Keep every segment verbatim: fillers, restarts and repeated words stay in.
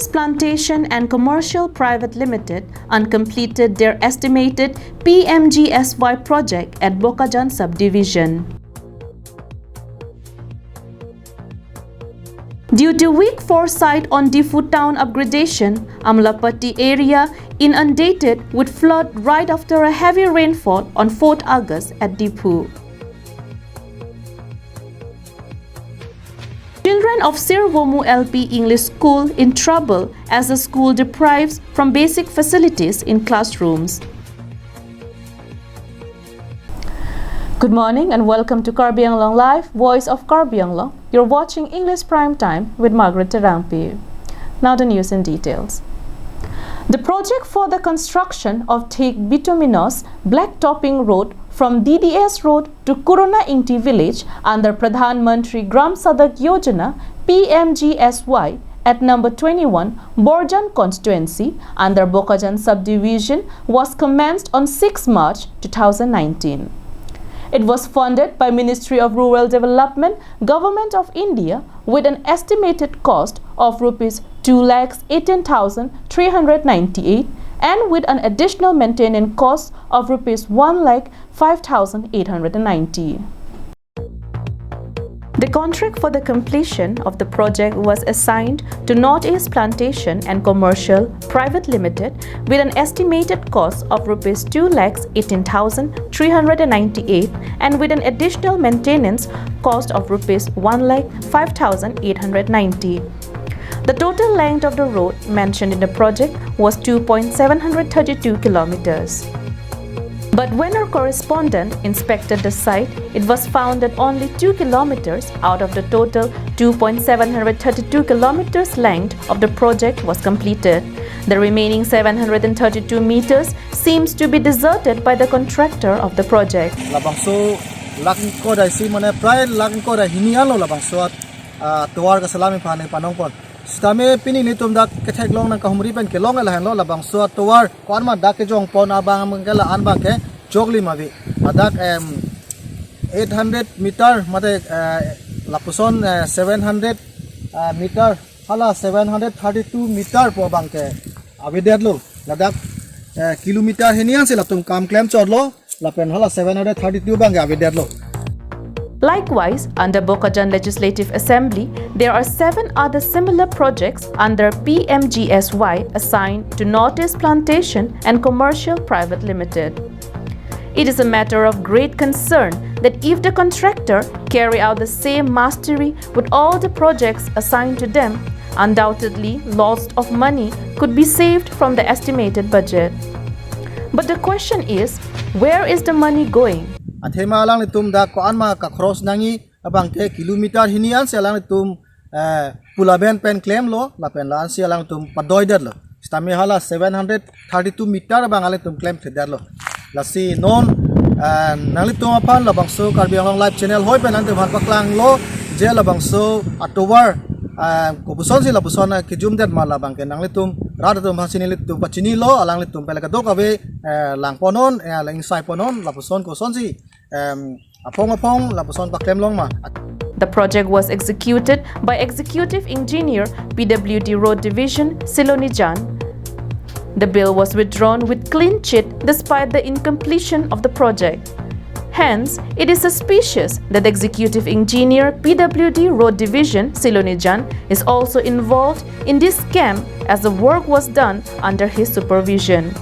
Plantation and Commercial Private Limited uncompleted their estimated P M G S Y project at Bokajan subdivision. Due to weak foresight on Diphu town upgradation, Amlapatti area inundated with flood right after a heavy rainfall on fourth August at Diphu. Children of Sirvomu L P English School in trouble as the school deprives from basic facilities in classrooms. Good morning and welcome to Karbi Anglong Live, Voice of Karbi Anglong. You're watching English Prime Time with Margaret Terangpi. Now the news in details. The project for the construction of thick bituminous black topping road from D D S Road to Kuruna Ingti village under Pradhan Mantri Gram Sadak Yojana, P M G S Y, at number twenty-one, Borjan constituency, under Bokajan subdivision, was commenced on sixth March two thousand nineteen. It was funded by Ministry of Rural Development, Government of India, with an estimated cost of rupees two lakhs eighteen thousand three hundred ninety-eight and with an additional maintenance cost of rupees one lakh five thousand eight hundred ninety. The contract for the completion of the project was assigned to Northeast Plantation and Commercial Private Limited with an estimated cost of rupees two lakhs eighteen thousand three hundred ninety-eight and with an additional maintenance cost of rupees one lakh five thousand eight hundred ninety. The total length of the road mentioned in the project was two point seven hundred thirty-two kilometers. But when our correspondent inspected the site, it was found that only two kilometers out of the total two point seven hundred thirty-two kilometers length of the project was completed. The remaining seven hundred and thirty-two meters seems to be deserted by the contractor of the project. Labangso lakh ingkoi ra isi mane prai lakh ingkoi ra hini anlo labangso at, ah, tovar kaselam aphan ne panongpon. Sitame pini nelitum dak ketheklong nangkahumri pen kelong lahenlo labangso atovar ko-an ma dak kejongpon abang ke la-an abang ke joklim ave. Ladak, em, eight hundred meter mate, eh, lapuson, eh, seven hundred, eh, meter hala seven hundred thirty-two meter pu abang ke avedetlo. Ladak, eh, kilometer hini ansi latum kam klem chotlo. Lapen hala seven hundred thirty-two abang ke avedetlo. Likewise, under Bokajan Legislative Assembly, there are seven other similar projects under P M G S Y assigned to Northeast Plantation and Commercial Private Limited. It is a matter of great concern that if the contractor carry out the same mastery with all the projects assigned to them, undoubtedly lots of money could be saved from the estimated budget. But the question is, where is the money going? Athema alanglitum dak ko-an ma kakhoros nangji abang ke kilometer hini ansi alanglitum, eh, pulaben pen klemlo lapen la ansi alanglitum padoidetlo. Sitame hala seven hundred thirty-two meter abang alanglitum klemthedetlo. Lasi non, eh, nanglitum aphan labangso Karbi Anglong Live Channel hoi pen nanglitum aphan paklanglo je labangso atovar, eh, kopusonsi lapuson, eh, kejumdet ma labang ke nanglitum rat atum aphansi nelitum pachinilo, alanglitum pele kadokave, eh, langponnon, eh, langsaiponnon lapuson kosonsi, em, aphong aphong lapuson paklemlong ma. The project was executed by Executive Engineer, P W D Road Division, Silonijan. The bill was withdrawn with clean chit despite the incompletion of the project. Hence, it is suspicious that Executive Engineer, P W D Road Division, Silonijan, is also involved in this scam as the work was done under his supervision.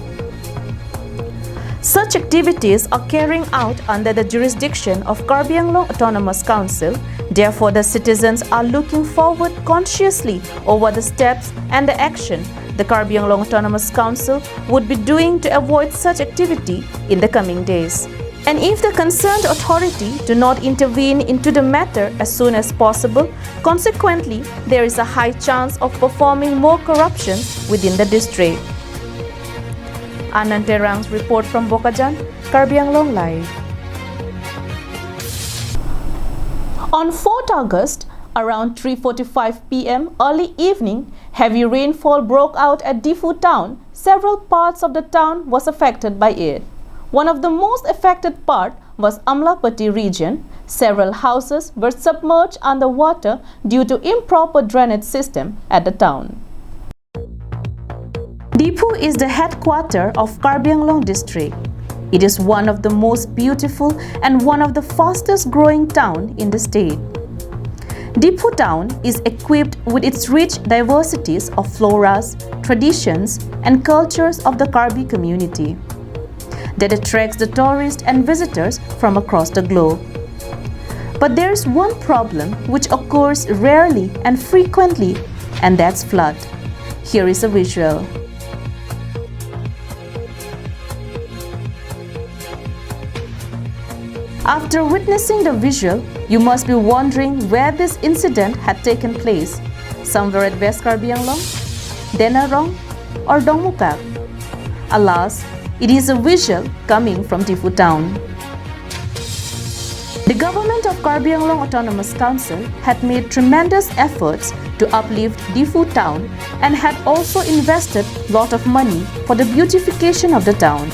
Such activities are carrying out under the jurisdiction of Karbi Anglong Autonomous Council. Therefore, the citizens are looking forward consciously over the steps and the action the Karbi Anglong Autonomous Council would be doing to avoid such activity in the coming days. And if the concerned authority do not intervene into the matter as soon as possible, consequently, there is a high chance of performing more corruptions within the district. Anand Terang's report from Bokajan, Karbi Anglong Live. On fourth August, around three forty-five P M early evening, heavy rainfall broke out at Diphu town. Several parts of the town was affected by it. One of the most affected part was Amlapatti region. Several houses were submerged underwater due to improper drainage system at the town. Diphu is the headquarter of Karbi Anglong district. It is one of the most beautiful and one of the fastest growing town in the state. Diphu town is equipped with its rich diversities of floras, traditions, and cultures of the Karbi community that attracts the tourists and visitors from across the globe. But there is one problem which occurs rarely and frequently, and that's flood. Here is a visual. After witnessing the visual, you must be wondering where this incident had taken place. Somewhere at West Karbi Anglong, Denarong, or Dongmukak? Alas, it is a visual coming from Diphu town. The government of Karbi Anglong Autonomous Council had made tremendous efforts to uplift Diphu town and had also invested lot of money for the beautification of the town.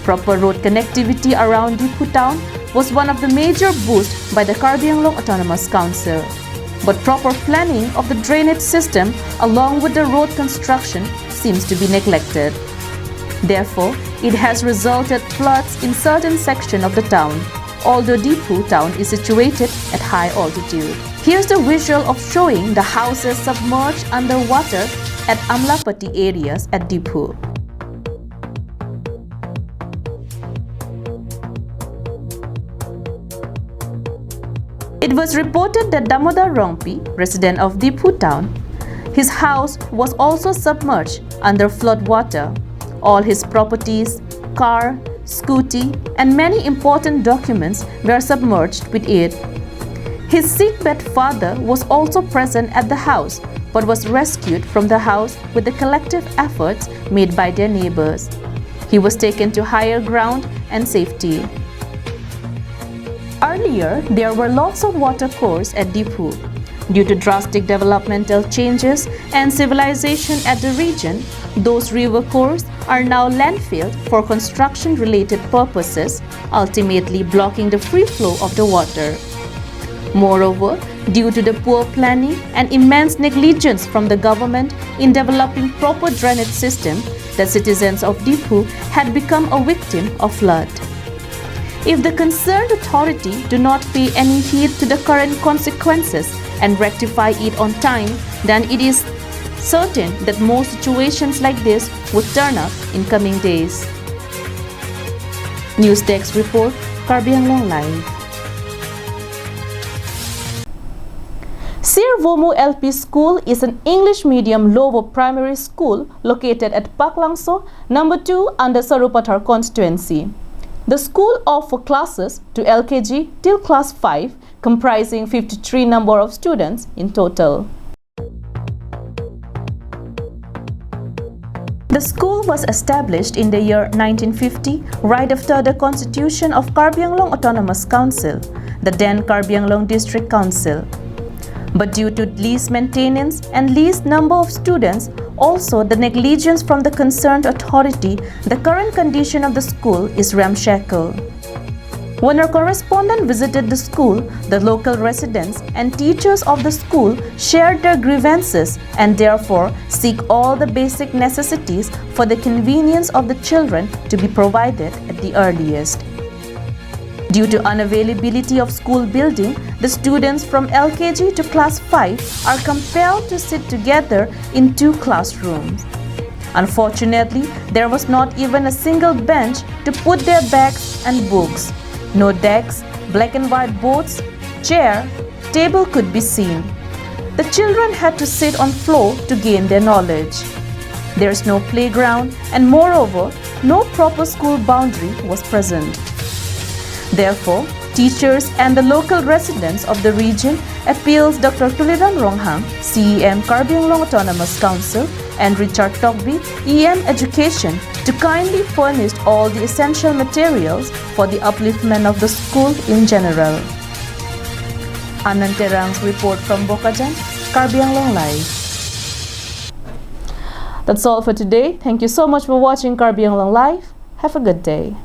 Proper road connectivity around Diphu town was one of the major boosts by the Karbi Anglong Autonomous Council. But proper planning of the drainage system along with the road construction seems to be neglected. Therefore, it has resulted floods in certain section of the town, although Diphu town is situated at high altitude. Here's the visual of showing the houses submerged underwater at Amlapatti areas at Diphu. It was reported that Damodar Rongpi, resident of Diphu town, his house was also submerged under flood water. All his properties, car, scooty, and many important documents were submerged with it. His sickbed father was also present at the house but was rescued from the house with the collective efforts made by their neighbors. He was taken to higher ground and safety. Earlier, there were lots of water course at Diphu. Due to drastic developmental changes and civilization at the region, those river course are now landfilled for construction-related purposes, ultimately blocking the free flow of the water. Moreover, due to the poor planning and immense negligence from the government in developing proper drainage system, the citizens of Diphu had become a victim of flood. If the concerned authority do not pay any heed to the current consequences and rectify it on time, then it is certain that more situations like this would turn up in coming days. News Desk Report, Karbi Anglong Live. Sir Vomu L P School is an English medium lower primary school located at Paklangso, number two under Sarupathar constituency. The school offer classes to L K G till class five, comprising fifty-three number of students in total. The school was established in the year nineteen fifty, right after the constitution of Karbi Anglong Autonomous Council, the then Karbi Anglong District Council. But due to least maintenance and least number of students, also the negligence from the concerned authority, the current condition of the school is ramshackle. When our correspondent visited the school, the local residents and teachers of the school shared their grievances and therefore seek all the basic necessities for the convenience of the children to be provided at the earliest. Due to unavailability of school building, the students from L K G to class five are compelled to sit together in two classrooms. Unfortunately, there was not even a single bench to put their bags and books. No desks, black and white boards, chair, table could be seen. The children had to sit on floor to gain their knowledge. There is no playground, and moreover, no proper school boundary was present. Therefore, teachers and the local residents of the region appeals Doctor Tuliram Ronghang, C E M Karbi Anglong Autonomous Council, and Richard Tokbi, E M Education, to kindly furnish all the essential materials for the upliftment of the school in general. Anand Terang's report from Bokajan, Karbi Anglong Live. That's all for today. Thank you so much for watching Karbi Anglong Live. Have a good day.